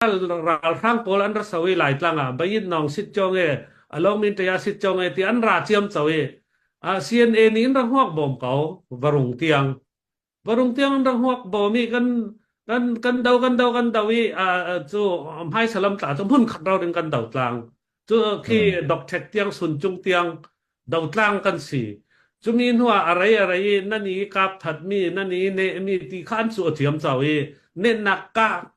Ralhrang pawl an ra so i Laitlang ah Bayin Nawng sit cong e Along Min Ṭaya sit cong e ti an ra ciam co i CNA nih in ra hmuak bawm ko Varung tiang. Varung tiang an ra hmuak bawm i kan kan kan do kan do kan do i cu hmai salam tla cu hmun khat ro ding kan do tlang. Cu khi dokṭhek tiang suncung tiang dotlang kan si. Cumi hnuah a rei a rei i nan i kap thatmi, nan i nehmi ti kha an cu a thiam cau i nennak ka,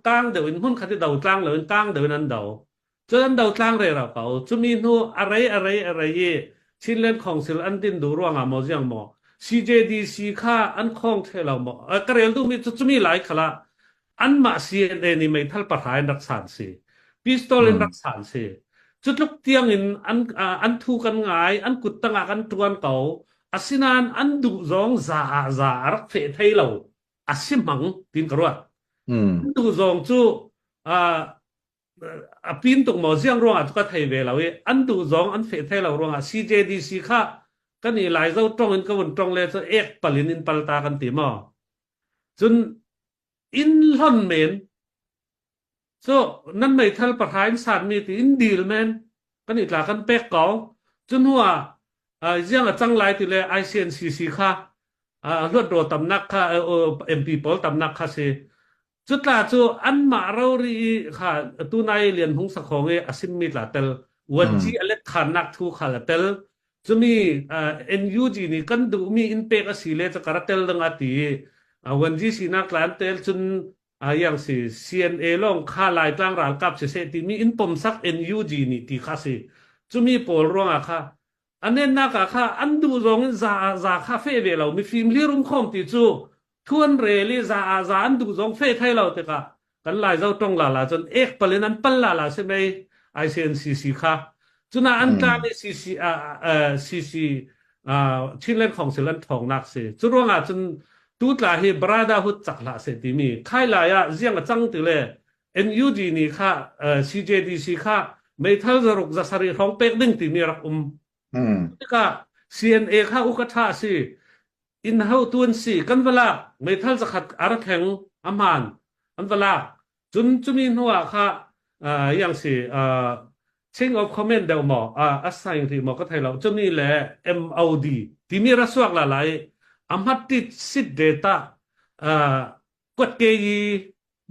kang deuh in hmunkhat i dotlang loin kang deuh in an do. Cun an dotlang rero ko. Cumi hnu a rei a rei a rei i Chinland Council an din duh ruangah maw ziang maw CJDC kha an khong the lo maw ka rel duhmi cu cumi lai khala anmah CNA nih meithal pahra in rak san si pistol in rak san si cu tluk tiang in an an thu kan ngai an kut tangah kan tuan ko asinain an duh zong za ah za a rak feh thei lo a si hmang tin ka ruat an duh zong cu a pin tuk maw ziang ruangah cu ka thei ve lo i an duh zong an feh thei lo ruangah CJDC kha kan i Laizo tong in ka vun tong le cu ek pal in in pal ta kan ti maw cun inn hlon men cu nan meithal pahra in sanmi ti in dil men kan i tla kan pek ko cu hnu ah ziang a cang lai ti le ICNCC kha hluat tamnak kha MP pawl tamnak kha si cu tla cu anmah rori i kha tunai lian hung sakhong i a simmi tla tel wanci a let khannak thu kha la tel cumi NUG nih kan duhmi in pek a si le cu ka ra tel ding a ti i wanji sinak tla an tel cun yang si CNA lawng kha Laitlang ralkap siseh timi in pomsak NUG nih ti kha si cumi pawl ruangah kha a nennak ah kha an duh zong in za ah za kha fe ve lo mifim lirum khom ti cu thuan rel i za ah za an duh zong fe thai lo tikah kan lai zo tong la la cun ek pal in an pal la la si mei ICNCC kha cuna an tlan i CC CC Chinland Council an thawngnak si cu ruangah cun tu tla hi brotherhood cak hlah se timi khai lai ah ziang a cang ti le NUG nih kha CJDC kha meithal zaruk zasarih hrawng pek ding timi rak um. Tikah CNA kha uka tha si in ho tuan si kan va lak meithal zakhat a ra thleng a hmaan an va lak cun cumi hnu ah kha yang si Chain of Command deuh maw a sign rih maw ka thei lo cumi le MOD timi ra suak la lai a hmat sit data kuat ke i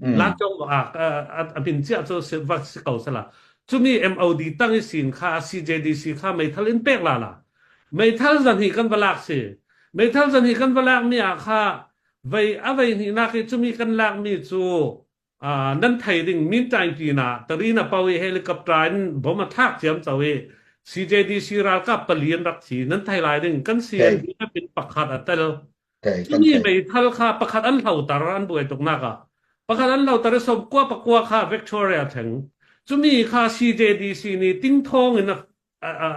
Lancong a min cia cu va si ko sala. Cumi MOD tang i sin kha CJDC kha meithal in pek la la. Meithal zan hi kan va lak si. Meithal zan hi kan va lak mi ah kha vei a vei hnih nak i cumi kan lak mi cu nan thei ding min tain pi na tarina pau i helicopter in bom a thlak ciam cho i CJDC ralkap pali an rak thi nan thei lai ding kan CNDF in pakhat a tel Cumi meithal kha pakhat an hlotar an buai tuknak ah pakhat an hlotar i sawmkua pakua kha Victoria theng cumi kha CJDC nih tingthawng in a, a, a,